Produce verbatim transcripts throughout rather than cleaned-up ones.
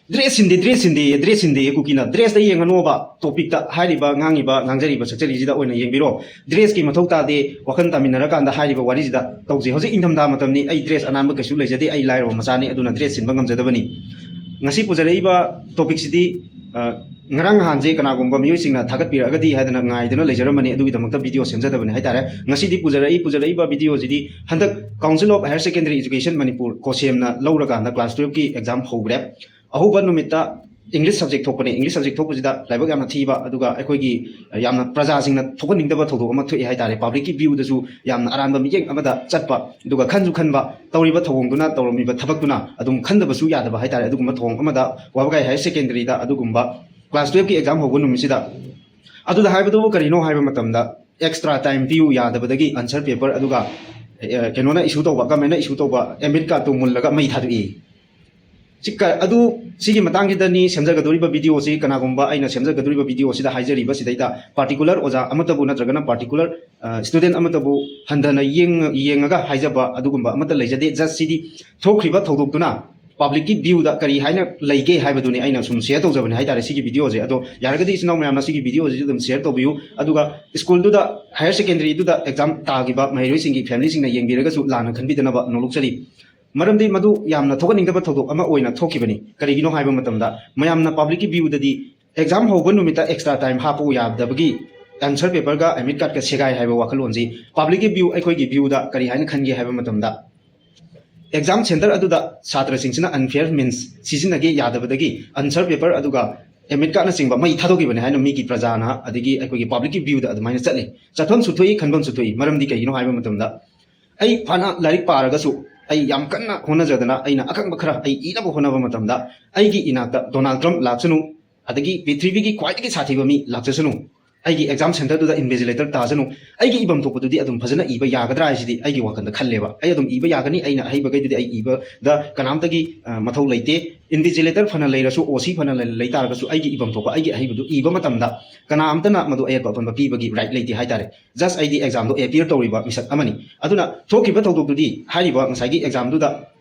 Dress ꯁꯤꯟꯗꯦ, dress ꯁꯤꯟꯗꯦ, dress ꯁꯤꯟꯗꯦ ꯀꯨꯀꯤꯅ꯫ ꯗ꯭ꯔꯦꯁꯇ ꯌꯦꯡꯉꯅꯣꯕ, ꯇꯣꯄꯤꯛꯇ ꯍꯥꯏꯔꯤꯕ, ꯉꯥꯡꯉꯤꯕ, ꯉꯥꯡꯖꯔꯤꯕ, ꯁꯛꯆꯔꯤꯁꯤꯗ ꯑꯣꯏꯅ ꯌꯦꯡꯕꯤꯔꯣ꯫ ꯗ꯭ꯔꯦꯁꯀꯤ ꯃꯊꯧ ꯇꯥꯗꯦ, ꯋꯥꯈꯜ ꯇꯥꯃꯤꯟꯅꯔꯀꯥꯟꯗ ꯍꯥꯏꯔꯤꯕ ꯋꯥꯔꯤꯁꯤꯗ ꯇꯧꯖꯩ꯫ ꯍꯧꯖꯤꯛ ꯏꯪꯊꯝꯊꯥ ꯃꯇꯝꯅꯤ, ꯑꯩ ꯗ꯭ꯔꯦꯁ ꯑꯅꯥꯟꯕ ꯀꯩꯁꯨ ꯂꯩꯖꯗꯦ, ꯑꯩ ꯂꯥꯏꯔꯕ ꯃꯆꯥꯅꯤ, ꯑꯗꯨꯅ ꯗ꯭ꯔꯦꯁ ꯁꯤꯟꯕ ꯉꯝꯖꯗꯕꯅꯤ꯫ ꯉꯁꯤ ꯄꯨꯖꯔꯛꯏꯕ ꯇꯣꯄꯤꯛꯁꯤꯗꯤ, ꯑ, ꯉꯔꯥꯡ ꯅꯍꯥꯟꯁꯦ ꯀꯅꯥꯒꯨꯝꯕ ꯃꯤꯑꯣꯏꯁꯤꯡꯅ ꯊꯥꯒꯠꯄꯤꯔꯛꯑꯒꯗꯤ ꯍꯥꯏꯗꯅ ꯉꯥꯏꯗꯨꯅ ꯂꯩꯖꯔꯝꯕꯅꯤ, ꯑꯗꯨꯒꯤꯗꯃꯛꯇ ꯚꯤꯗꯤꯑꯣ ꯁꯦꯝꯖꯗꯕꯅꯤ ꯍꯥꯏꯇꯥꯔꯦ꯫ ꯉꯁꯤꯗꯤ ꯄꯨꯖꯔꯛꯏ, ꯄꯨꯖꯔꯛꯏꯕ ꯚꯤꯗꯤꯑꯣꯁꯤꯗꯤ ꯍꯟꯗꯛ Council of Higher Secondary Education Manipur, ꯀꯣꯁꯦꯝꯅ ꯂꯧꯔꯀꯥꯟꯗ ꯀ꯭ꯂꯥꯁ ꯇꯨꯌꯦꯜꯐꯀꯤ ꯑꯦꯛꯖꯥꯝ ꯍꯧꯈ꯭ꯔꯦ꯫ ꯑꯍꯧꯕ ꯅꯨꯃꯤꯠꯇ English subject ꯊꯣꯛꯄꯅꯦ꯫ English subject ꯊꯣꯛꯄꯁꯤꯗ ꯂꯥꯏꯕꯛ ꯌꯥꯝꯅ ꯊꯤꯕ, ꯑꯗꯨꯒ ꯑꯩꯈꯣꯏꯒꯤ ꯌꯥꯝꯅ ꯄ꯭ꯔꯖꯥꯁꯤꯡꯅ ꯊꯣꯛꯍꯟꯅꯤꯡꯗꯕ ꯊꯧꯗꯣꯛ ꯑꯃ ꯊꯣꯛꯑꯦ ꯍꯥꯏꯇꯥꯔꯦ꯫ ꯄꯕ꯭ꯂꯤꯛꯀꯤ ꯚ꯭ꯌꯨꯗꯁꯨ ꯌꯥꯝꯅ ꯑꯔꯥꯟꯕ ꯃꯤꯠꯌꯦꯡ ꯑꯃꯗ ꯆꯠꯄ, ꯑꯗꯨꯒ ꯈꯟꯁꯨ ꯈꯟꯕ, ꯇꯧꯔꯤꯕ ꯊꯧꯑꯣꯡꯗꯨꯅ, ꯇꯧꯔꯝꯃꯤꯕ ꯊꯕꯛꯇꯨꯅ ꯑꯗꯨꯝ ꯈꯟꯗꯕꯁꯨ ꯌꯥꯗꯕ ꯍꯥꯏꯇꯥꯔꯦ꯫ ꯑꯗꯨꯒꯨꯝꯕ ꯊꯧꯑꯣꯡ ꯑꯃꯗ ꯋꯥꯕꯒꯥꯏ Higher Secondary ꯗ ꯑꯗꯨꯒꯨꯝꯕ ꯀ꯭ꯂꯥꯁ ꯇꯨꯌꯦꯜꯐꯀꯤ ꯑꯦꯛꯖꯥꯝ ꯍꯧꯕ ꯅꯨꯃꯤꯠꯁꯤꯗ, ꯑꯗꯨꯗ ꯍꯥꯏꯕꯗꯨꯕꯨ ꯀꯔꯤꯅꯣ ꯍꯥꯏꯕ ꯃꯇꯝꯗ, extra time ꯄꯤꯌꯨ ꯌꯥꯗꯕꯗꯒꯤ answer paper ꯑꯗꯨꯒ, ꯑꯦ, ꯀꯩꯅꯣꯅ issue ꯇꯧꯕ, government ꯅ issue ꯇꯧꯕ admit card ꯇꯨ ꯃꯨꯜꯂꯒ ꯃꯩ ꯊꯥꯗꯣꯛꯏ꯫ ꯁꯤ ꯀ-, ꯑꯗꯨ, ꯁꯤꯒꯤ ꯃꯇꯥꯡꯁꯤꯗꯅꯤ ꯁꯦꯝꯖꯒꯗꯧꯔꯤꯕ ꯚꯤꯗꯤꯑꯣꯁꯤ꯫ ꯀꯅꯥꯒꯨꯝꯕ ꯑꯩꯅ ꯁꯦꯝꯖꯒꯗꯧꯔꯤꯕ ꯚꯤꯗꯤꯑꯣꯁꯤꯗ ꯍꯥꯏꯖꯔꯤꯕꯁꯤꯗꯩꯗ particular ꯑꯣꯖꯥ ꯑꯃꯠꯇꯕꯨ ꯅꯠꯇ꯭ꯔꯒꯅ particular, ꯑ, student ꯑꯃꯠꯇꯕꯨ ꯍꯟꯊꯅ ꯌꯦꯡ-, ꯌꯦꯡꯉꯒ ꯍꯥꯏꯖꯕ ꯑꯗꯨꯒꯨꯝꯕ ꯑꯃꯠꯇ ꯂꯩꯖꯗꯦ꯫ Just ꯁꯤꯗꯤ ꯊꯣꯛꯈ꯭ꯔꯤꯕ ꯊꯧꯗꯣꯛꯇꯨꯅ ꯄꯕ꯭ꯂꯤꯛꯀꯤ ꯚ꯭ꯌꯨꯗ ꯀꯔꯤ ꯍꯥꯏꯅ ꯂꯩꯒꯦ ꯍꯥꯏꯕꯗꯨꯅꯤ ꯑꯩꯅ ꯁꯨꯝ ꯁꯤꯌꯔ ꯇꯧꯖꯕꯅꯤ ꯍꯥꯏꯇꯥꯔꯦ ꯁꯤꯒꯤ ꯚꯤꯗꯤꯑꯣꯁꯦ꯫ ꯑꯗꯣ ꯌꯥꯔꯒꯗꯤ ꯏꯆꯤꯟ ꯏꯅꯥꯎ ꯃꯌꯥꯝꯅ ꯁꯤꯒꯤ ꯚꯤꯗꯤꯑꯣꯁꯤꯁꯨ ꯑꯗꯨꯝ ꯁꯤꯌꯔ ꯇꯧꯕꯤꯌꯨ꯫ ꯑꯗꯨꯒ ꯁ꯭ꯀꯨꯜꯗꯨꯗ, ꯍꯥꯌꯔ ꯁꯦꯀꯦꯟꯗꯔꯤꯗꯨꯗ ꯑꯦꯛꯖꯥꯝ ꯇꯥꯈꯤꯕ ꯃꯍꯩꯔꯣꯏꯁꯤꯡꯒꯤ ꯐꯦꯃꯤꯂꯤꯁꯤꯡꯅ ꯌꯦꯡꯕꯤꯔꯒꯁꯨ ꯂꯥꯟꯅ ꯈꯟꯕꯤꯗꯅꯕ ꯅꯣꯂꯨꯛꯆꯔꯤ꯫ ꯃꯔꯝꯗꯤ ꯃꯗꯨ ꯌꯥꯝꯅ ꯊꯣꯛꯍꯟꯅꯤꯡꯗꯕ ꯊꯧꯗꯣꯛ ꯑꯃ ꯑꯣꯏꯅ ꯊꯣꯛꯈꯤꯕꯅꯤ꯫ ꯀꯔꯤꯒꯤꯅꯣ ꯍꯥꯏꯕ ꯃꯇꯝꯗ ꯃꯌꯥꯝꯅ ꯄꯕ꯭ꯂꯤꯛꯀꯤ ꯚ꯭ꯌꯨꯗꯗꯤ ꯑꯦꯛꯖꯥꯝ ꯍꯧꯕ ꯅꯨꯃꯤꯠꯇ extra time ꯍꯥꯞꯄ ꯌꯥꯗꯕꯒꯤ answer paper ꯒ admit card ꯀ ꯁꯦꯒꯥꯏ ꯍꯥꯏꯕ ꯋꯥꯈꯜꯂꯣꯟꯁꯤ ꯄꯕ꯭ꯂꯤꯛꯀꯤ ꯚ꯭ꯌꯨ, ꯑꯩꯈꯣꯏꯒꯤ ꯚ꯭ꯌꯨꯗ ꯀꯔꯤ ꯍꯥꯏꯅ ꯈꯟꯒꯦ ꯍꯥꯏꯕ ꯃꯇꯝꯗ, ꯑꯦꯛꯖꯥꯝ ꯁꯦꯟꯇꯔ ꯑꯗꯨꯗ ꯁꯥꯇ꯭ꯔꯁꯤꯡꯁꯤꯅ unfair means ꯁꯤꯖꯤꯟꯅꯒꯦ ꯌꯥꯗꯕꯗꯒꯤ answer paper ꯑꯗꯨꯒ admit card ꯅꯆꯤꯡꯕ ꯃꯩ ꯊꯥꯗꯣꯛꯈꯤꯕꯅꯤ ꯍꯥꯏꯅ ꯃꯤꯒꯤ ꯄ꯭ꯔꯖꯥꯅ, ꯑꯗꯒꯤ ꯑꯩꯈꯣꯏꯒꯤ ꯄꯕ꯭ꯂꯤꯛꯀꯤ ꯚ꯭ꯌꯨꯗ ꯑꯗꯨꯃꯥꯏꯅ ꯆꯠꯂꯤ꯫ ꯆꯠꯐꯝꯁꯨ ꯊꯣꯛꯏ, ꯈꯟꯐꯝꯁꯨ ꯊꯣꯛꯏ꯫ ꯃꯔꯝꯗꯤ ꯀꯩꯒꯤꯅꯣ ꯍꯥꯏꯕ ꯃꯇꯝꯗ, ꯑꯩ ꯐꯅ ꯂꯥꯏꯔꯤꯛ ꯄꯥꯔꯒꯁꯨ, ꯑꯩ ꯌꯥꯝ ꯀꯟꯅ ꯍꯣꯠꯅꯖꯗꯅ, ꯑꯩꯅ ꯑꯈꯪꯕ ꯈꯔ ꯑꯩ ꯏꯅꯕ ꯍꯣꯠꯅꯕ ꯃꯇꯝꯗ, ꯑꯩꯒꯤ ꯏꯅꯥꯛꯇ ꯗꯣꯅꯥꯜꯗ ꯇ꯭ꯔꯝꯞ ꯂꯥꯛꯁꯅꯨ, ꯑꯗꯒꯤ ꯄ꯭ꯔꯤꯊꯤꯕꯤꯒꯤ ꯈ꯭ꯋꯥꯏꯗꯒꯤ ꯁꯥꯊꯤꯕ ꯃꯤ ꯂꯥꯛꯆꯁꯅꯨ, ꯑꯩꯒꯤ ꯑꯦꯛꯖꯥꯝ ꯁꯦꯟꯇꯔꯗꯨꯗ invigilator ꯇꯥꯁꯅꯨ, ꯑꯩꯒꯤ ꯏꯐꯝ ꯊꯣꯛꯄꯗꯨꯗꯤ ꯑꯗꯨꯝ ꯐꯖꯅ ꯏꯕ ꯌꯥꯒꯗ꯭ꯔꯥ ꯍꯥꯏꯁꯤꯗꯤ ꯑꯩꯒꯤ ꯋꯥꯈꯜꯗ ꯈꯜꯂꯦꯕ꯫ ꯑꯩ ꯑꯗꯨꯝ ꯏꯕ ꯌꯥꯒꯅꯤ, ꯑꯩꯅ ꯑꯍꯩꯕꯈꯩꯗꯨꯗꯤ ꯑꯩ ꯏꯕꯗ ꯀꯅꯥꯝꯇꯒꯤ, ꯑ, ꯃꯊꯧ ꯂꯩꯇꯦ꯫ Invigilator ꯐꯅ ꯂꯩꯔꯁꯨ, ꯑꯣ ꯁꯤ ꯐꯅ ꯂꯩ-, ꯂꯩ ꯇꯥꯔꯒꯁꯨ, ꯑꯩꯒꯤ ꯏꯐꯝ ꯊꯣꯛꯄ ꯑꯩꯒꯤ ꯑꯍꯩꯕꯗꯨ ꯏꯕ ꯃꯇꯝꯗ ꯀꯅꯥꯝꯇꯅ ꯃꯗꯨ ꯑꯌꯦꯠꯄ ꯑꯄꯟꯕ ꯄꯤꯕꯒꯤ right ꯂꯩꯇꯦ ꯍꯥꯏꯇꯥꯔꯦ꯫ Just ꯑꯩꯗꯤ ꯑꯦꯛꯖꯥꯝꯗꯣ appear ꯇꯧꯔꯤꯕ ꯃꯤꯁꯛ ꯑꯃꯅꯤ꯫ ꯑꯗꯨꯅ ꯊꯣꯛꯈꯤꯕ ꯊꯧꯗꯣꯛꯇꯨꯗꯤ ꯍꯥꯏꯔꯤꯕ ꯉꯁꯥꯏꯒꯤ ꯑꯦꯛꯖꯥꯝꯗꯨꯗ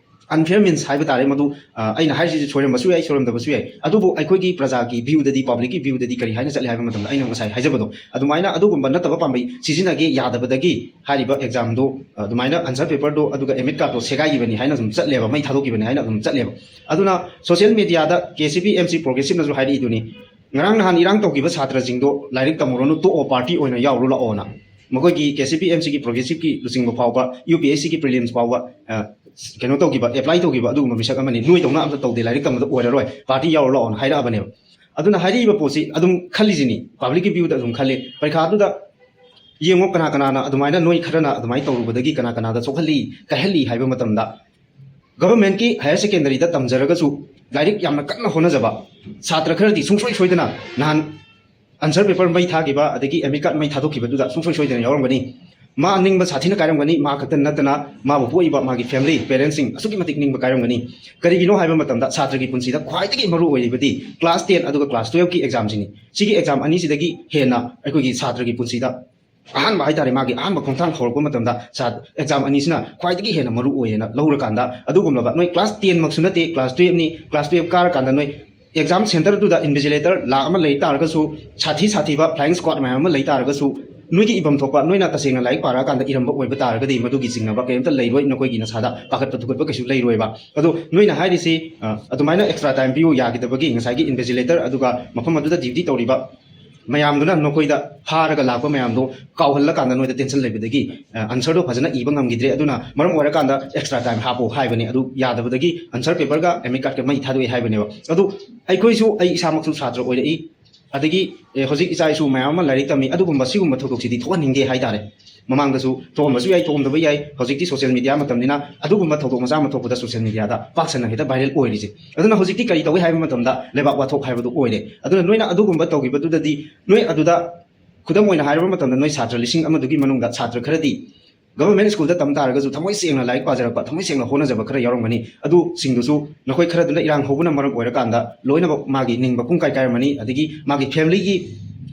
unfair means ꯍꯥꯏꯕ ꯇꯥꯔꯦ ꯃꯗꯨ꯫ ꯑ, ꯑꯩꯅ ꯍꯥꯏꯔꯤꯁꯤꯁꯨ ꯁꯣꯏꯔꯝꯕꯁꯨ ꯌꯥꯏ, ꯁꯣꯏꯔꯝꯗꯕꯁꯨ ꯌꯥꯏ, ꯑꯗꯨꯕꯨ ꯑꯩꯈꯣꯏꯒꯤ ꯄ꯭ꯔꯖꯥꯒꯤ viewꯗꯗꯤ, publicꯀꯤ viewꯗꯗꯤ ꯀꯔꯤ ꯍꯥꯏꯅ ꯆꯠꯂꯤ ꯍꯥꯏꯕ ꯃꯇꯝꯗ, ꯑꯩꯅ ꯉꯁꯥꯏ ꯍꯥꯏꯖꯕꯗꯣ ꯑꯗꯨꯃꯥꯏꯅ ꯑꯗꯨꯒꯨꯝꯕ ꯅꯠꯇꯕ ꯄꯥꯝꯕꯩ ꯁꯤꯖꯤꯟꯅꯒꯦ ꯌꯥꯗꯕꯗꯒꯤ ꯍꯥꯏꯔꯤꯕ examꯗꯣ, ꯑ, ꯑꯗꯨꯃꯥꯏꯅ answer paperꯗꯣ ꯑꯗꯨꯒ admit cardꯗꯣ ꯁꯦꯒꯥꯏꯈꯤꯕꯅꯤ ꯍꯥꯏꯅ ꯑꯗꯨꯝ ꯆꯠꯂꯦꯕ, ꯃꯩ ꯊꯥꯗꯣꯛꯈꯤꯕꯅꯤ ꯍꯥꯏꯅ ꯑꯗꯨꯝ ꯆꯠꯂꯦꯕ꯫ ꯑꯗꯨꯅ social mediaꯗ KCP MC Progressiveꯅꯁꯨ ꯍꯥꯏꯔꯛꯏꯗꯨꯅꯤ, ꯉꯔꯥꯡ ꯅꯍꯥꯟ ꯏꯔꯥꯡ ꯇꯧꯈꯤꯕ ꯁꯥꯇ꯭ꯔꯁꯤꯡꯗꯣ ꯂꯥꯏꯔꯤꯛ ꯇꯝꯃꯨꯔꯅꯨ, ꯇꯣꯛꯑꯣ, party ꯑꯣꯏꯅ ꯌꯥꯎꯔꯨ ꯂꯥꯛꯑꯣꯅ꯫ ꯃꯈꯣꯏꯒꯤ KCP MCꯒꯤ Progressiveꯀꯤ ꯂꯨꯆꯤꯡꯕ ꯐꯥꯎꯕ, UPSCꯒꯤ prelims ꯐꯥꯎꯕ, ꯑ, ꯀꯩꯅꯣ ꯇꯧꯈꯤꯕ, apply ꯇꯧꯈꯤꯕ ꯑꯗꯨꯒꯨꯝꯕ ꯃꯤꯁꯛ ꯑꯃꯅꯤ꯫ ꯅꯣꯏꯗꯧꯅ ꯑꯝꯇ ꯇꯧꯗꯦ, ꯂꯥꯏꯔꯤꯛ ꯇꯝꯕꯗ ꯑꯣꯏꯔꯔꯣꯏ, party ꯌꯥꯎꯔꯨ ꯂꯥꯛꯑꯣꯅ ꯍꯥꯏꯔꯛꯑꯕꯅꯦꯕ꯫ ꯑꯗꯨꯅ ꯍꯥꯏꯔꯛꯏꯕ ꯄꯣꯠꯁꯤ ꯑꯗꯨꯝ ꯈꯜꯂꯤꯁꯤꯅꯤ, publicꯀꯤ viewꯗ ꯑꯗꯨꯝ ꯈꯜꯂꯤ꯫ ꯄꯔꯤꯈꯥꯗꯨꯗ ꯌꯦꯡꯉꯣ, ꯀꯅꯥ ꯀꯅꯥꯅ ꯑꯗꯨꯃꯥꯏꯅ, ꯅꯣꯏ ꯈꯔꯅ ꯑꯗꯨꯃꯥꯏꯅ ꯇꯧꯔꯨꯕꯗꯒꯤ ꯀꯅꯥ ꯀꯅꯥꯗ ꯁꯣꯛꯍꯜꯂꯤ, ꯀꯥꯏꯍꯜꯂꯤ ꯍꯥꯏꯕ ꯃꯇꯝꯗ, governmentꯀꯤ higher secondary ꯗ ꯇꯝꯖꯔꯒꯁꯨ ꯂꯥꯏꯔꯤꯛ ꯌꯥꯝꯅ ꯀꯟꯅ ꯍꯣꯠꯅꯖꯕ ꯁꯥꯇ꯭ꯔ ꯈꯔꯗꯤ ꯁꯨꯡꯁꯣꯏ ꯁꯣꯏꯗꯅ ꯅꯍꯥꯟ answer paper ꯃꯩ ꯊꯥꯈꯤꯕ ꯑꯗꯒꯤ admit card ꯃꯩ ꯊꯥꯗꯣꯛꯈꯤꯕꯗꯨꯗ ꯁꯨꯡꯁꯣꯏ ꯁꯣꯏꯗꯅ ꯌꯥꯎꯔꯝꯒꯅꯤ꯫ ꯃꯥ ꯅꯤꯡꯕ ꯁꯥꯊꯤꯅ ꯀꯥꯏꯔꯝꯒꯅꯤ, ꯃꯥ ꯈꯛꯇ ꯅꯠꯇꯅ ꯃꯥꯕꯨ ꯄꯣꯛꯏꯕ ꯃꯥꯒꯤ family, parentsꯁꯤꯡ ꯑꯁꯨꯛꯀꯤ ꯃꯇꯤꯛ ꯅꯤꯡꯕ ꯀꯥꯏꯔꯝꯒꯅꯤ꯫ ꯀꯔꯤꯒꯤꯅꯣ ꯍꯥꯏꯕ ꯃꯇꯝꯗ ꯁꯥꯇ꯭ꯔꯒꯤ ꯄꯨꯟꯁꯤꯗ ꯈ꯭ꯋꯥꯏꯗꯒꯤ ꯃꯔꯨ ꯑꯣꯏꯔꯤꯕꯗꯤ class ten ꯑꯗꯨꯒ class twelveꯀꯤ examꯁꯤꯅꯤ꯫ ꯁꯤꯒꯤ exam ꯑꯅꯤꯁꯤꯗꯒꯤ ꯍꯦꯟꯅ ꯑꯩꯈꯣꯏꯒꯤ ꯁꯥꯇ꯭ꯔꯒꯤ ꯄꯨꯟꯁꯤꯗ ꯑꯍꯥꯟꯕ ꯍꯥꯏꯇꯥꯔꯦ, ꯃꯥꯒꯤ ꯑꯍꯥꯟꯕ ꯈꯣꯡꯊꯥꯡ ꯍꯧꯔꯛꯄ ꯃꯇꯝꯗ ꯁꯥ-, exam ꯑꯅꯤꯁꯤꯅ ꯈ꯭ꯋꯥꯏꯗꯒꯤ ꯍꯦꯟꯅ ꯃꯔꯨ ꯑꯣꯏꯌꯦꯅ ꯂꯧꯔꯀꯥꯟꯗ, ꯑꯗꯨꯒꯨꯝꯂꯕ ꯅꯣꯏ class ten ꯃꯛꯁꯨ ꯅꯠꯇꯦ, class twelveꯅꯤ, class twelve ꯀꯥꯔꯀꯥꯟꯗ ꯅꯣꯏ exam centreꯗꯨꯗ invigilator ꯂꯥꯛ ꯑꯃ ꯂꯩ ꯇꯥꯔꯒꯁꯨ, ꯁꯥꯊꯤ ꯁꯥꯊꯤꯕ flying squad ꯃꯌꯥꯝ ꯑꯃ ꯂꯩ ꯇꯥꯔꯒꯁꯨ, ꯅꯣꯏꯒꯤ ꯏꯐꯝ ꯊꯣꯛꯄ ꯅꯣꯏꯅ ꯇꯁꯦꯡꯅ ꯂꯥꯏꯔꯤꯛ ꯄꯥꯔꯛꯑꯀꯥꯟꯗ ꯏꯔꯝꯕ ꯑꯣꯏꯕ ꯇꯥꯔꯒꯗꯤ ꯃꯗꯨꯒꯤ ꯆꯤꯡꯅꯕ ꯀꯔꯤꯝꯇ ꯂꯩꯔꯣꯏ, ꯅꯈꯣꯏꯒꯤ ꯅꯁꯥꯗ ꯄꯥꯈꯠꯄ ꯊꯨꯀꯠꯄ ꯀꯩꯁꯨ ꯂꯩꯔꯣꯏꯕ꯫ ꯑꯗꯣ ꯅꯣꯏꯅ ꯍꯥꯏꯔꯤꯁꯤ, ꯑ, ꯑꯗꯨꯃꯥꯏꯅ extra time ꯄꯤꯌꯨ ꯌꯥꯈꯤꯗꯕꯒꯤ ꯉꯁꯥꯏꯒꯤ invigilator ꯑꯗꯨꯒ ꯃꯐꯝ ꯑꯗꯨꯗ duty ꯇꯧꯔꯤꯕ ꯃꯌꯥꯝꯗꯨꯅ ꯅꯈꯣꯏꯗ ꯐꯥꯔꯒ ꯂꯥꯛꯄ ꯃꯌꯥꯝꯗꯣ ꯀꯥꯎꯍꯜꯂꯀꯥꯟꯗ ꯅꯣꯏꯗ tension ꯂꯩꯕꯗꯒꯤ, ꯑ, answerꯗꯣ ꯐꯖꯅ ꯏꯕ ꯉꯝꯈꯤꯗ꯭ꯔꯦ, ꯑꯗꯨꯅ ꯃꯔꯝ ꯑꯣꯏꯔꯀꯥꯟꯗ extra time ꯍꯥꯞꯄꯣ ꯍꯥꯏꯕꯅꯦ꯫ ꯑꯗꯨ ꯌꯥꯗꯕꯗꯒꯤ answer paperꯒ admit cardꯀ ꯃꯩ ꯊꯥꯗꯣꯛꯑꯦ ꯍꯥꯏꯕꯅꯦꯕ꯫ ꯑꯗꯨ ꯑꯩꯈꯣꯏꯁꯨ, ꯑꯩ ꯏꯁꯥꯃꯛꯁꯨ ꯁꯥꯇ꯭ꯔ ꯑꯣꯏꯔꯛꯏ, ꯑꯗꯒꯤ, ꯑꯦ, ꯍꯧꯖꯤꯛ ꯏꯆꯥ ꯏꯁꯨ ꯃꯌꯥꯝ ꯑꯃ ꯂꯥꯏꯔꯤꯛ ꯇꯝꯃꯤ, ꯑꯗꯨꯒꯨꯝꯕ ꯁꯤꯒꯨꯝꯕ ꯊꯧꯗꯣꯛꯁꯤꯗꯤ ꯊꯣꯛꯍꯟꯅꯤꯡꯗꯦ ꯍꯥꯏꯇꯥꯔꯦ꯫ ꯃꯃꯥꯡꯗꯁꯨ ꯊꯣꯛꯑꯝꯕꯁꯨ ꯌꯥꯏ, ꯊꯣꯛꯑꯝꯗꯕ ꯌꯥꯏ, ꯍꯧꯖꯤꯛꯇꯤ social media ꯃꯇꯝꯅꯤꯅ ꯑꯗꯨꯒꯨꯝꯕ ꯊꯧꯗꯣꯛ ꯃꯆꯥ ꯑꯃ ꯊꯣꯛꯄꯗ social mediaꯗ ꯄꯥꯛ ꯁꯟꯅ ꯍꯦꯛꯇ viral ꯑꯣꯏꯔꯤꯁꯦ꯫ ꯑꯗꯨꯅ ꯍꯧꯖꯤꯛꯇꯤ ꯀꯔꯤ ꯇꯧꯏ ꯍꯥꯏꯕ ꯃꯇꯝꯗ ꯂꯩꯕꯥꯛ ꯋꯥꯊꯣꯛ ꯍꯥꯏꯕꯗꯨ ꯑꯣꯏꯔꯦ꯫ ꯑꯗꯨꯅ ꯅꯣꯏꯅ ꯑꯗꯨꯒꯨꯝꯕ ꯇꯧꯈꯤꯕꯗꯨꯗꯗꯤ, ꯅꯣꯏ ꯑꯗꯨꯗ, ꯈꯨꯗꯝ ꯑꯣꯏꯅ ꯍꯥꯏꯔꯕ ꯃꯇꯝꯗ, ꯅꯣꯏ ꯁꯥꯇ꯭ꯔ ꯂꯤꯁꯤꯡ ꯑꯃꯗꯨꯒꯤ ꯃꯅꯨꯡꯗ ꯁꯥꯇ꯭ꯔ ꯈꯔꯗꯤ government schoolꯗ ꯇꯝ ꯇꯥꯔꯒꯁꯨ ꯊꯃꯣꯏ ꯁꯦꯡꯅ ꯂꯥꯏꯔꯤꯛ ꯄꯥꯖꯔꯛꯄ, ꯊꯃꯣꯏ ꯁꯦꯡꯅ ꯍꯣꯠꯅꯖꯕ ꯈꯔ ꯌꯥꯎꯔꯝꯒꯅꯤ꯫ ꯑꯗꯨꯁꯤꯡꯗꯨꯁꯨ ꯅꯈꯣꯏ ꯈꯔꯗꯨꯅ ꯏꯔꯥꯡ ꯍꯧꯕꯅ ꯃꯔꯝ ꯑꯣꯏꯔꯀꯥꯟꯗ ꯂꯣꯏꯅꯃꯛ ꯃꯥꯒꯤ ꯅꯤꯡꯕ ꯄꯨꯡꯀꯥꯏ ꯀꯥꯏꯔꯝꯃꯅꯤ, ꯑꯗꯒꯤ ꯃꯥꯒꯤ familyꯒꯤ,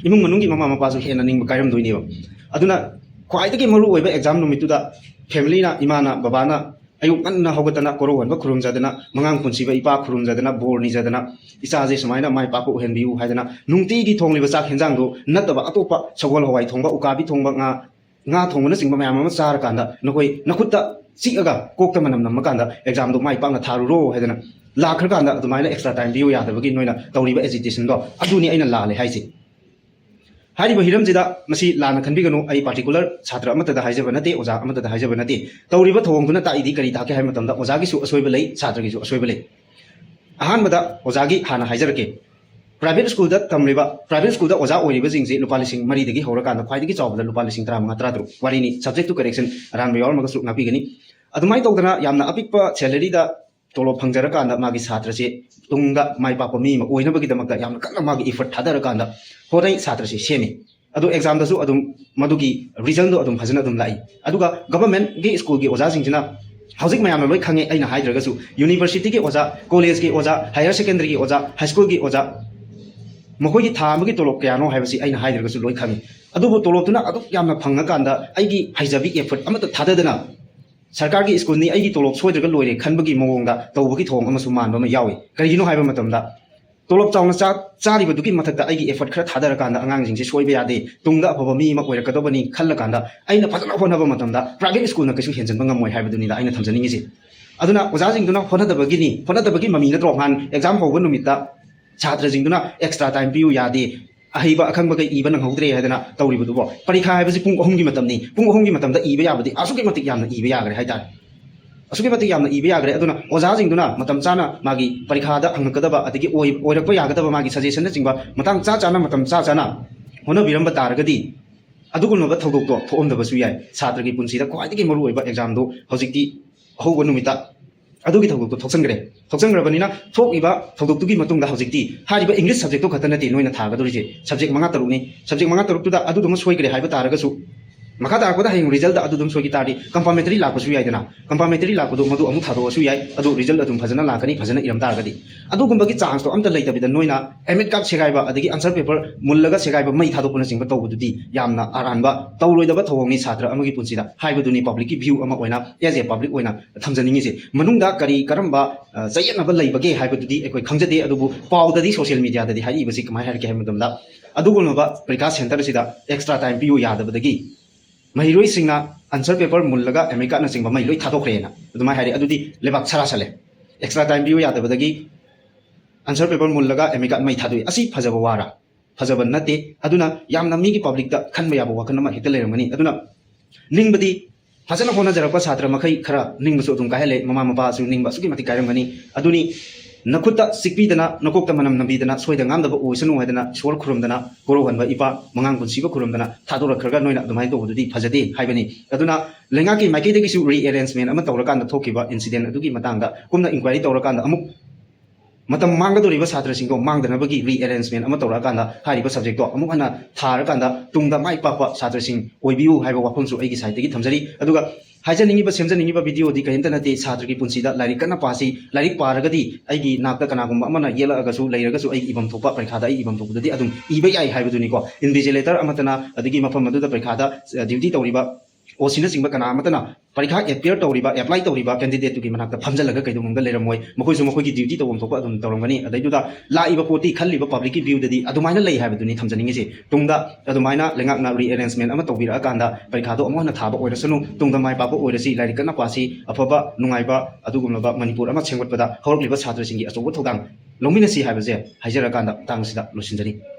ꯏꯃꯨꯡ ꯃꯅꯨꯡꯒꯤ ꯃꯃꯥ ꯃꯄꯥꯁꯨ ꯍꯦꯟꯅ ꯅꯤꯡꯕ ꯀꯥꯏꯔꯝꯗꯣꯏꯅꯦꯕ꯫ ꯑꯗꯨꯅ ꯈ꯭ꯋꯥꯏꯗꯒꯤ ꯃꯔꯨ ꯑꯣꯏꯕ exam ꯅꯨꯃꯤꯠꯇꯨꯗ familyꯅ, ꯏꯃꯥꯅ, ꯕꯕꯥꯅ, ꯑꯌꯨꯛ ꯉꯟꯅ ꯍꯧꯒꯠꯇꯅ ꯀꯣꯔꯧ ꯍꯟꯕ ꯈꯨꯔꯨꯝꯖꯗꯅ, ꯃꯉꯥꯡ ꯄꯨꯟꯁꯤꯕ ꯏꯄꯥ ꯈꯨꯔꯨꯝꯖꯗꯅ, ꯕꯣꯔ ꯅꯤꯖꯗꯅ, ꯏꯆꯥꯁꯦ ꯁꯨꯃꯥꯏꯅ ꯃꯥꯏ ꯄꯥꯛꯄ ꯑꯣꯏꯍꯟꯕꯤꯌꯨ ꯍꯥꯏꯗꯅ ꯅꯨꯡꯇꯤꯒꯤ ꯊꯣꯡꯂꯤꯕ ꯆꯥꯛ ꯍꯦꯟꯖꯥꯡꯗꯣ ꯅꯠꯇꯕ ꯑꯇꯣꯞꯄ ꯁꯒꯣꯜ ꯍꯋꯥꯏ ꯊꯣꯡꯕ, ꯎꯀꯥꯕꯤ ꯊꯣꯡꯕ, ꯉꯥ, ꯉꯥ ꯊꯣꯡꯕꯅꯆꯤꯡꯕ ꯃꯌꯥꯝ ꯑꯃ ꯆꯥꯔꯀꯥꯟꯗ ꯅꯈꯣꯏ ꯅꯈꯨꯠꯇ ꯆꯤꯛꯑꯒ ꯀꯣꯛꯇ ꯃꯅꯝ ꯅꯝꯃꯀꯥꯟꯗ examꯗꯣ ꯃꯥꯏ ꯄꯥꯛꯅ ꯊꯥꯔꯨꯔꯣ ꯍꯥꯏꯗꯅ ꯂꯥꯛꯈ꯭ꯔꯀꯥꯟꯗ ꯑꯗꯨꯃꯥꯏꯅ extra time ꯄꯤꯌꯨ ꯌꯥꯗꯕꯒꯤ ꯅꯣꯏꯅ ꯇꯧꯔꯤꯕ agitationꯗꯣ, ꯑꯗꯨꯅꯤ ꯑꯩꯅ ꯂꯥꯜꯂꯦ ꯍꯥꯏꯁꯦ꯫ ꯍꯥꯏꯔꯤꯕ ꯍꯤꯔꯝꯁꯤꯗ ꯃꯁꯤ ꯂꯥꯟꯅ ꯈꯟꯕꯤꯒꯅꯨ, ꯑꯩ particular ꯁꯥꯇ꯭ꯔ ꯑꯃꯠꯇꯗ ꯍꯥꯏꯖꯕ ꯅꯠꯇꯦ, ꯑꯣꯖꯥ ꯑꯃꯠꯇꯗ ꯍꯥꯏꯖꯕ ꯅꯠꯇꯦ꯫ ꯇꯧꯔꯤꯕ ꯊꯧꯑꯣꯡꯗꯨꯅ ꯇꯥꯛꯏꯗꯤ ꯀꯔꯤ ꯇꯥꯛꯀꯦ ꯍꯥꯏꯕ ꯃꯇꯝꯗ ꯑꯣꯖꯥꯒꯤꯁꯨ ꯑꯁꯣꯏꯕ ꯂꯩ, ꯁꯥꯇ꯭ꯔꯒꯤꯁꯨ ꯑꯁꯣꯏꯕ ꯂꯩ꯫ ꯑꯍꯥꯟꯕꯗ ꯑꯣꯖꯥꯒꯤ ꯍꯥꯟꯅ ꯍꯥꯏꯖꯔꯛꯀꯦ꯫ Private schoolꯗ ꯇꯝꯂꯤꯕ, private schoolꯗ ꯑꯣꯖꯥ ꯑꯣꯏꯔꯤꯕꯁꯤꯡꯁꯤ ꯂꯨꯄꯥ ꯂꯤꯁꯤꯡ ꯃꯔꯤꯗꯒꯤ ꯍꯧꯔꯀꯥꯟꯗ ꯈ꯭ꯋꯥꯏꯗꯒꯤ ꯆꯥꯎꯕꯗ ꯂꯨꯄꯥ ꯂꯤꯁꯤꯡ ꯇꯔꯥꯃꯉꯥ, ꯇꯔꯥꯇꯔꯨꯛ꯫ ꯋꯥꯔꯤꯅꯤ, subject to correction ꯑꯔꯥꯟꯕ ꯌꯥꯎꯔꯝꯃꯒꯁꯨ ꯉꯥꯛꯄꯤꯒꯅꯤ꯫ ꯑꯗꯨꯃꯥꯏꯅ ꯇꯧꯗꯅ ꯌꯥꯝꯅ ꯑꯄꯤꯛꯄ salaryꯗ ꯇꯣꯂꯣꯞ ꯐꯪꯖꯔꯀꯥꯟꯗ ꯃꯥꯒꯤ ꯁꯥꯇ꯭ꯔꯁꯦ ꯇꯨꯡꯗ ꯃꯥꯏ ꯄꯥꯛꯄ ꯃꯤ ꯑꯃ ꯑꯣꯏꯅꯕꯒꯤꯗꯃꯛꯇ ꯌꯥꯝꯅ ꯀꯟꯅ ꯃꯥꯒꯤ effort ꯊꯥꯗꯔꯀꯥꯟꯗ ꯍꯣꯠꯅꯩ, ꯁꯥꯇ꯭ꯔꯁꯦ ꯁꯦꯝꯃꯤ꯫ ꯑꯗꯣ examꯗꯁꯨ ꯑꯗꯨꯝ ꯃꯗꯨꯒꯤ resultꯗꯣ ꯑꯗꯨꯝ ꯐꯖꯅ ꯑꯗꯨꯝ ꯂꯥꯛꯏ꯫ ꯑꯗꯨꯒ governmentꯒꯤ schoolꯒꯤ ꯑꯣꯖꯥꯁꯤꯡꯁꯤꯅ ꯍꯧꯖꯤꯛ ꯃꯌꯥꯝꯅ ꯂꯣꯏ ꯈꯪꯉꯦ, ꯑꯩꯅ ꯍꯥꯏꯗ꯭ꯔꯒꯁꯨ universityꯒꯤ ꯑꯣꯖꯥ, collegeꯒꯤ ꯑꯣꯖꯥ, higher secondary ꯑꯣꯖꯥ, high schoolꯒꯤ ꯑꯣꯖꯥ, ꯃꯈꯣꯏꯒꯤ ꯊꯥ ꯑꯃꯒꯤ ꯇꯣꯂꯣꯞ ꯀꯌꯥꯅꯣ ꯍꯥꯏꯕꯁꯤ ꯑꯩꯅ ꯍꯥꯏꯗ꯭ꯔꯒꯁꯨ ꯂꯣꯏ ꯈꯪꯉꯤ꯫ ꯑꯗꯨꯕꯨ ꯇꯣꯂꯣꯞꯇꯨꯅ ꯑꯗꯨꯛ ꯌꯥꯝꯅ ꯐꯪꯉꯀꯥꯟꯗ ꯑꯩꯒꯤ ꯍꯩꯖꯕꯤ effort ꯑꯃꯠꯇ ꯊꯥꯗꯗꯅ ꯁꯔꯀꯥꯔꯒꯤ schoolꯅꯤ, ꯑꯩꯒꯤ ꯇꯣꯂꯣꯞ ꯁꯣꯏꯗ꯭ꯔꯒ ꯂꯣꯏꯔꯦ ꯈꯟꯕꯒꯤ ꯃꯑꯣꯡꯗ ꯇꯧꯕꯒꯤ ꯊꯧꯑꯣꯡ ꯑꯃꯁꯨ ꯃꯥꯟꯕ ꯑꯃ ꯌꯥꯎꯏ꯫ ꯀꯔꯤꯒꯤꯅꯣ ꯍꯥꯏꯕ ꯃꯇꯝꯗ ꯇꯣꯂꯣꯞ ꯆꯥꯎꯅ ꯆꯥ-, ꯆꯥꯔꯤꯕꯗꯨꯒꯤ ꯃꯊꯛꯇ ꯑꯩꯒꯤ effort ꯈꯔ ꯊꯥꯗꯔꯀꯥꯟꯗ ꯑꯉꯥꯡꯁꯤꯡꯁꯦ ꯁꯣꯏꯕ ꯌꯥꯗꯦ, ꯇꯨꯡꯗ ꯑꯐꯕ ꯃꯤ ꯑꯃ ꯑꯣꯏꯔꯛꯀꯗꯕꯅꯤ ꯈꯜꯂꯀꯥꯟꯗ ꯑꯩꯅ ꯐꯖꯅ ꯍꯣꯠꯅꯕ ꯃꯇꯝꯗ private schoolꯅ ꯀꯩꯁꯨ ꯍꯦꯟꯖꯟꯕ ꯉꯝꯃꯣꯏ ꯍꯥꯏꯕꯗꯨꯅꯤꯗ ꯑꯩꯅ ꯊꯝꯖꯅꯤꯡꯉꯤꯁꯦ꯫ ꯑꯗꯨꯅ ꯑꯣꯖꯥꯁꯤꯡꯗꯨꯅ ꯍꯣꯠꯅꯗꯕꯒꯤꯅꯤ, ꯍꯣꯠꯅꯗꯕꯒꯤ ꯃꯃꯤ ꯅꯠꯇ꯭ꯔꯣ ꯅꯍꯥꯟ exam ꯍꯧꯕ ꯅꯨꯃꯤꯠꯇ ꯁꯥꯇ꯭ꯔꯁꯤꯡꯗꯨꯅ extra time ꯄꯤꯌꯨ ꯌꯥꯗꯦ, ꯑꯍꯩꯕ ꯑꯈꯪꯕꯈꯩ ꯏꯕ ꯅꯪꯍꯧꯗ꯭ꯔꯦ ꯍꯥꯏꯗꯅ ꯇꯧꯔꯤꯕꯗꯨꯕꯣ? ꯄꯔꯤꯈꯥ ꯍꯥꯏꯕꯁꯤ ꯄꯨꯡ ꯑꯍꯨꯝꯒꯤ ꯃꯇꯝꯅꯤ, ꯄꯨꯡ ꯑꯍꯨꯝꯒꯤ ꯃꯇꯝꯗ ꯏꯕ ꯌꯥꯕꯗꯤ ꯑꯁꯨꯛꯀꯤ ꯃꯇꯤꯛ ꯌꯥꯝꯅ ꯏꯕ ꯌꯥꯈ꯭ꯔꯦ ꯍꯥꯏꯇꯥꯔꯦ꯫ ꯑꯁꯨꯛꯀꯤ ꯃꯇꯤꯛ ꯌꯥꯝꯅ ꯏꯕ ꯌꯥꯈ꯭ꯔꯦ꯫ ꯑꯗꯨꯅ ꯑꯣꯖꯥꯁꯤꯡꯗꯨꯅ ꯃꯇꯝ ꯆꯥꯅ ꯃꯥꯒꯤ ꯄꯔꯤꯈꯥꯗ ꯍꯪꯉꯛꯀꯗꯕ, ꯑꯗꯒꯤ ꯑꯣꯏ-, ꯑꯣꯏꯔꯛꯄ ꯌꯥꯒꯗꯕ ꯃꯥꯒꯤ suggestionꯅꯆꯤꯡꯕ ꯃꯇꯥꯡ ꯆꯥ ꯆꯥꯅ, ꯃꯇꯝ ꯆꯥ ꯆꯥꯅ ꯍꯣꯠꯅꯕꯤꯔꯝꯕ ꯇꯥꯔꯒꯗꯤ ꯑꯗꯨꯒꯨꯝꯂꯕ ꯊꯧꯗꯣꯛꯇꯣ ꯊꯣꯛꯑꯝꯗꯕꯁꯨ ꯌꯥꯏ꯫ ꯁꯥꯇ꯭ꯔꯒꯤ ꯄꯨꯟꯁꯤꯗ ꯈ꯭ꯋꯥꯏꯗꯒꯤ ꯃꯔꯨꯑꯣꯏꯕ examꯗꯨ ꯍꯧꯖꯤꯛꯇꯤ ꯑꯍꯧꯕ ꯅꯨꯃꯤꯠꯇ ꯑꯗꯨꯒꯤ ꯊꯧꯗꯣꯛꯇꯣ ꯊꯣꯛꯆꯟꯈ꯭ꯔꯦ꯫ ꯊꯣꯛꯆꯟꯈ꯭ꯔꯕꯅꯤꯅ ꯊꯣꯛꯏꯕ ꯊꯧꯗꯣꯛꯇꯨꯒꯤ ꯃꯇꯨꯡꯗ ꯍꯧꯖꯤꯛꯇꯤ ꯍꯥꯏꯔꯤꯕ English subjectꯇꯣ ꯈꯛꯇ ꯅꯠꯇꯦ ꯅꯣꯏꯅ ꯊꯥꯒꯗꯧꯔꯤꯁꯦ, subject ꯃꯉꯥ ꯇꯔꯨꯛꯅꯤ꯫ Subject ꯃꯉꯥ ꯇꯔꯨꯛꯇꯨꯗ ꯑꯗꯨꯗꯨꯃ ꯁꯣꯏꯈ꯭ꯔꯦ ꯍꯥꯏꯕ ꯇꯥꯔꯒꯁꯨ ꯃꯈꯥ ꯇꯥꯔꯛꯄꯗ ꯍꯌꯦꯡ ꯔꯤꯖꯜꯗ ꯑꯗꯨ ꯑꯗꯨꯝ ꯁꯣꯏꯈꯤ ꯇꯥꯔꯗꯤ, ꯀꯝꯄꯥꯃꯦꯟꯇꯔꯤ ꯂꯥꯛꯄꯁꯨ ꯌꯥꯏꯗꯅ, ꯀꯝꯄꯥꯃꯦꯟꯇꯔꯤ ꯂꯥꯛꯄꯗꯣ ꯃꯗꯨ ꯑꯃꯨꯛ ꯊꯥꯗꯣꯛꯑꯁꯨ ꯌꯥꯏ, ꯑꯗꯨ ꯔꯤꯖꯜ ꯑꯗꯨꯝ ꯐꯖꯅ ꯂꯥꯛꯀꯅꯤ, ꯐꯖꯅ ꯏꯔꯝ ꯇꯥꯔꯒꯗꯤ꯫ ꯑꯗꯨꯒꯨꯝꯕꯒꯤ ꯆꯥꯟꯁꯇꯣ ꯑꯝꯇ ꯂꯩꯇꯕꯤꯗ ꯅꯣꯏꯅ ꯑꯦꯗꯃꯤꯠ ꯀꯥꯔꯗ ꯁꯦꯒꯥꯏꯕ, ꯑꯗꯒꯤ ꯑꯟꯁꯔ ꯄꯦꯄꯔ ꯃꯨꯜꯂꯒ ꯁꯦꯒꯥꯏꯕ, ꯃꯩ ꯊꯥꯗꯣꯛꯄꯅꯆꯤꯡꯕ ꯇꯧꯕꯗꯨꯗꯤ ꯌꯥꯝꯅ ꯑꯔꯥꯟꯕ, ꯇꯧꯔꯣꯏꯗꯕ ꯊꯧꯑꯣꯡꯅꯤ ꯁꯥꯇ꯭ꯔ ꯑꯃꯒꯤ ꯄꯨꯟꯁꯤꯗ ꯍꯥꯏꯕꯗꯨꯅꯤ ꯄꯕ꯭ꯂꯤꯛꯀꯤ ꯚ꯭ꯌꯨ ꯑꯃ ꯑꯣꯏꯅ, ꯑꯦꯖ ꯑꯦ ꯄꯕ꯭ꯂꯤꯛ ꯑꯣꯏꯅ ꯊꯝꯖꯅꯤꯡꯉꯤꯁꯦ꯫ ꯃꯅꯨꯡꯗ ꯀꯔꯤ ꯀꯔꯝꯕ, ꯑ, ꯆꯌꯦꯠꯅꯕ ꯂꯩꯕꯒꯦ ꯍꯥꯏꯕꯗꯨꯗꯤ ꯑꯩꯈꯣꯏ ꯈꯪꯖꯗꯦ, ꯑꯗꯨꯕꯨ ꯄꯥꯎꯗꯗꯤ, ꯁꯣꯁꯤꯌꯦꯜ ꯃꯤꯗꯤꯌꯥꯗꯗꯤ ꯍꯥꯏꯔꯛꯏꯕꯁꯤ ꯀꯃꯥꯏꯅ ꯍꯥꯏꯔꯛꯀꯦ ꯍꯥꯏꯕ ꯃꯇꯝꯗ, ꯑꯗꯨꯒꯨꯝꯂꯕ ꯄꯔꯤꯈꯥ ꯁꯦꯟꯇꯔ ꯑꯁꯤꯗ ꯑꯦꯛꯁꯇ꯭ꯔꯥ ꯇꯥꯏꯝ ꯄꯤꯌꯨ ꯌꯥꯗꯕꯗꯒꯤ ꯃꯍꯩꯔꯣꯏꯁꯤꯡꯅ ꯑꯟꯁꯔ ꯄꯦꯄꯔ ꯃꯨꯜꯂꯒ ꯑꯦꯗꯃꯤꯠ ꯀꯥꯔꯗꯅꯆꯤꯡꯕ ꯃꯩ ꯂꯣꯏ ꯊꯥꯗꯣꯛꯈ꯭ꯔꯦꯅ ꯑꯗꯨꯃꯥꯏꯅ ꯍꯥꯏꯔꯛꯑꯦ꯫ ꯑꯗꯨꯗꯤ ꯂꯩꯕꯥꯛ ꯁꯔꯥ ꯁꯜꯂꯦ꯫ ꯑꯦꯛꯁꯇ꯭ꯔꯥ ꯇꯥꯏꯝ ꯄꯤꯌꯨ ꯌꯥꯗꯕꯗꯒꯤ ꯑꯟꯁꯔ ꯄꯦꯄꯔ ꯃꯨꯜꯂꯒ ꯑꯦꯗꯃꯤꯠ ꯀꯥꯔꯗ ꯃꯩ ꯊꯥꯗꯣꯛꯏ꯫ ꯑꯁꯤ ꯐꯖꯕ ꯋꯥꯔ? ꯐꯖꯕ ꯅꯠꯇꯦ꯫ ꯑꯗꯨꯅ ꯌꯥꯝꯅ ꯃꯤꯒꯤ ꯄꯕ꯭ꯂꯤꯛꯇ ꯈꯟꯕ ꯌꯥꯕ ꯋꯥꯈꯜ ꯑꯃ ꯍꯦꯛꯇ ꯂꯩꯔꯝꯒꯅꯤ꯫ ꯑꯗꯨꯅ ꯅꯤꯡꯕꯗꯤ, ꯐꯖꯅ ꯍꯣꯠꯅꯖꯔꯛꯄ ꯁꯥꯇ꯭ꯔ ꯃꯈꯩ ꯈꯔ ꯅꯤꯡꯕꯁꯨ ꯑꯗꯨꯝ ꯀꯥꯏꯍꯜꯂꯦ, ꯃꯃꯥ ꯃꯄꯥꯁꯨ ꯅꯤꯡꯕ ꯑꯁꯨꯛꯀꯤ ꯃꯇꯤꯛ ꯀꯥꯏꯔꯝꯒꯅꯤ꯫ ꯑꯗꯨꯅꯤ, ꯅꯈꯨꯠꯇ ꯁꯤꯛꯄꯤꯗꯅ, ꯅꯀꯣꯛꯇ ꯃꯅꯝ ꯅꯝꯕꯤꯗꯅ, ꯁꯣꯏꯗ ꯉꯥꯝꯗꯕ ꯑꯣꯏꯁꯅꯨ ꯍꯥꯏꯗꯅ ꯏꯁꯣꯔ ꯈꯨꯔꯨꯝꯗꯅ, ꯀꯣꯔꯧꯍꯟꯕ ꯏꯄꯥ ꯃꯉꯥꯡ ꯄꯨꯟꯁꯤꯕ ꯈꯨꯔꯨꯝꯗꯅ ꯊꯥꯗꯣꯔꯛꯈ꯭ꯔꯒ ꯅꯣꯏꯅ ꯑꯗꯨꯃꯥꯏꯅ ꯇꯧꯕꯗꯨꯗꯤ ꯐꯖꯗꯦ ꯍꯥꯏꯕꯅꯤ꯫ ꯑꯗꯨꯅ ꯂꯩꯉꯥꯛꯀꯤ ꯃꯥꯏꯀꯩꯗꯒꯤꯁꯨ ꯔꯤꯑꯦꯔꯦꯟꯖꯃꯦꯟ ꯑꯃ ꯇꯧꯔꯀꯥꯟꯗ ꯊꯣꯛꯈꯤꯕ ꯏꯟꯁꯤꯗꯦꯟ ꯑꯗꯨꯒꯤ ꯃꯇꯥꯡꯗ ꯀꯨꯞꯅ ꯏꯟꯀ꯭ꯋꯥꯏꯔꯤ ꯇꯧꯔꯀꯥꯟꯗ ꯑꯃꯨꯛ ꯃꯇꯝ ꯃꯥꯡꯒꯗꯧꯔꯤꯕ ꯁꯥꯇ꯭ꯔꯁꯤꯡꯗꯣ ꯃꯥꯡꯗꯅꯕꯒꯤ ꯔꯤꯑꯦꯔꯦꯟꯖꯃꯦꯟ ꯑꯃ ꯇꯧꯔꯛꯑꯀꯥꯟꯗ ꯍꯥꯏꯔꯤꯕ ꯁꯕꯖꯦꯛꯇꯣ ꯑꯃꯨꯛ ꯍꯟꯅ ꯊꯥꯔꯀꯥꯟꯗ ꯇꯨꯡꯗ ꯃꯥꯏ ꯄꯥꯛꯄ ꯁꯥꯇ꯭ꯔꯁꯤꯡ ꯑꯣꯏꯕꯤꯌꯨ ꯍꯥꯏꯕ ꯋꯥꯐꯝꯁꯨ ꯑꯩꯒꯤ ꯁꯥꯏꯠꯇꯒꯤ ꯊꯝꯖꯔꯤ꯫ ꯑꯗꯨꯒ ꯍꯥꯏꯖꯅꯤꯡꯉꯤꯕ, ꯁꯦꯝꯖꯅꯤꯡꯉꯤꯕ ꯚꯤꯗꯤꯑꯣꯗꯤ ꯀꯔꯤꯝꯇ ꯅꯠꯇꯦ, ꯁꯥꯇ꯭ꯔꯒꯤ ꯄꯨꯟꯁꯤꯗ ꯂꯥꯏꯔꯤꯛ ꯀꯟꯅ ꯄꯥꯁꯤ, ꯂꯥꯏꯔꯤꯛ ꯄꯥꯔꯒꯗꯤ ꯑꯩꯒꯤ ꯅꯥꯛꯇ ꯀꯅꯥꯒꯨꯝꯕ ꯑꯃꯅ ꯌꯦꯛꯂꯛꯑꯒꯁꯨ ꯂꯩꯔꯒꯁꯨ ꯑꯩꯒꯤ ꯏꯐꯝ ꯊꯣꯛꯄ ꯄꯔꯤꯈꯥꯗ ꯑꯩ ꯏꯐꯝ ꯊꯣꯛꯄꯗꯨꯗꯤ ꯑꯗꯨꯝ ꯏꯕ ꯌꯥꯏ ꯍꯥꯏꯕꯗꯨꯅꯤꯀꯣ꯫ ꯏꯟꯚꯤꯖꯤꯂꯦꯇꯔ ꯑꯃꯠꯇꯅ, ꯑꯗꯒꯤ ꯃꯐꯝ ꯑꯗꯨꯗ ꯄꯔꯤꯈꯥꯗ, ꯑ, ꯗ꯭ꯌꯨꯇꯤ ꯇꯧꯔꯤꯕ ꯑꯣ ꯁꯤꯅꯆꯤꯡꯕ ꯀꯅꯥ ꯑꯃꯠꯇꯅ ꯄꯔꯤꯈꯥ ꯑꯦꯄꯤꯌꯔ ꯇꯧꯔꯤꯕ, ꯑꯦꯄ꯭ꯂꯥꯏ ꯇꯧꯔꯤꯕ ꯀꯦꯟꯗꯤꯗꯦꯠꯇꯨꯒꯤ ꯃꯅꯥꯛꯇ ꯐꯝꯖꯜꯂꯒ ꯀꯩꯗꯧꯅꯨꯡꯗ ꯂꯩꯔꯝꯃꯣꯏ꯫ ꯃꯈꯣꯏꯁꯨ ꯃꯈꯣꯏꯒꯤ ꯗ꯭ꯌꯨꯇꯤ ꯇꯧꯐꯝ ꯊꯣꯛꯄ ꯑꯗꯨꯝ ꯇꯧꯔꯝꯒꯅꯤ꯫ ꯑꯗꯩꯗꯨꯗ ꯂꯥꯛꯏꯕ ꯄꯣꯠꯇꯤ ꯈꯜꯂꯤꯕ ꯄꯕ꯭ꯂꯤꯛꯀꯤ ꯚ꯭ꯌꯨꯗꯗꯤ ꯑꯗꯨꯃꯥꯏꯅ ꯂꯩ ꯍꯥꯏꯕꯗꯨꯅꯤ ꯊꯝꯖꯅꯤꯡꯉꯤꯁꯦ꯫ ꯇꯨꯡꯗ ꯑꯗꯨꯃꯥꯏꯅ ꯂꯩꯉꯥꯛꯅ ꯔꯤꯑꯦꯔꯦꯟꯖꯃꯦꯟ ꯑꯃ ꯇꯧꯕꯤꯔꯛꯑꯀꯥꯟꯗ ꯄꯔꯤꯈꯥꯗꯣ ꯑꯃꯨꯛ ꯍꯟꯅ ꯊꯥꯕ ꯑꯣꯏꯔꯁꯅꯨ, ꯇꯨꯡꯗ ꯃꯥꯏ ꯄꯥꯛꯄ ꯑꯣꯏꯔꯁꯤ, ꯂꯥꯏꯔꯤꯛ ꯀꯟꯅ ꯄꯥꯁꯤ, ꯑꯐꯕ ꯅꯨꯡꯉꯥꯏꯕ ꯑꯗꯨꯒꯨꯝꯂꯕ ꯃꯅꯤꯄꯨꯔ ꯑꯃ ꯁꯦꯝꯒꯠꯄꯗ ꯍꯧꯔꯛꯂꯤꯕ ꯁꯥꯇ꯭ꯔꯁꯤꯡꯒꯤ ꯑꯆꯧꯕ ꯊꯧꯗꯥꯡ ꯂꯧꯃꯤꯟꯅꯁꯤ ꯍꯥꯏꯕꯁꯦ ꯍꯥꯏꯖꯔꯀꯥꯟꯗ ꯃꯇꯥꯡ ꯑꯁꯤꯗ ꯂꯣꯏꯁꯤꯟꯖꯔꯤ꯫